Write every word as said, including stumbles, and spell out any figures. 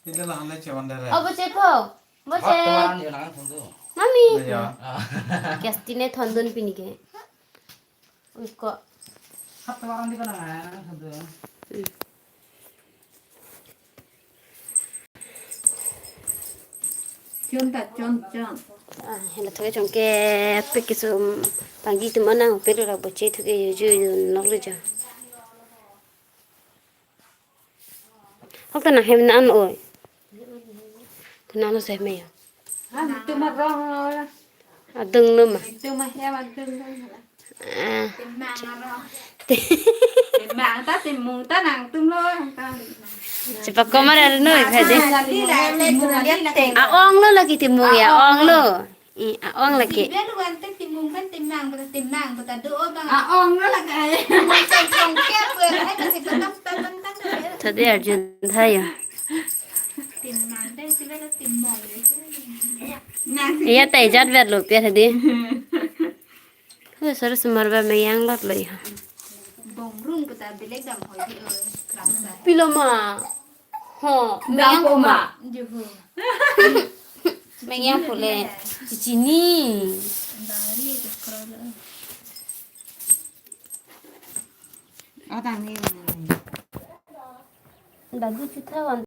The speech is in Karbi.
Ito lang na chewan dere. Oh, boche po. Boche. Hot tomaran yun ang thundu. Mami. Ya. Ah. Gas tine thondun pini ke. Uy ko. Hot tomaran di ko lang ang thundu. Hmm. Chon ta, chon, chon. Ah, hela thoke chonke pe kisum pangji tum anang pelu ra boche thoke yo ju yo nok le ja. Hok ta nang hem nan oi. Kunang lo se me yo. Ah, tum arong lo. Adung lo ma. Tum ahem adung lo. Ah. Timang arong. Timang ta timung ta nangtum lo. Cepat komar ada noi kade. Timung ali la, timung ali la. Aong lo lagi timung ya, aong lo. I aong lagi. Biar lu ante timung kan timang, betul timang, betul do bang. Aong lo lagi. Macam songkep ber, ai masih betul betul betul. Tadi Arjun thayo. Timang deh, sila lo timung deh. Iya, ta ijat vet lo pia tadi. Hu, sar sumar ba meyang lot lo ya. Bongrung puta belek dam hoi di oi, kramsa. Pilo ma. Ho, meyang kuma. Juhu. Meyang pule. Cicini. Bari ke scroll. Adang ni. Bagus kita wan.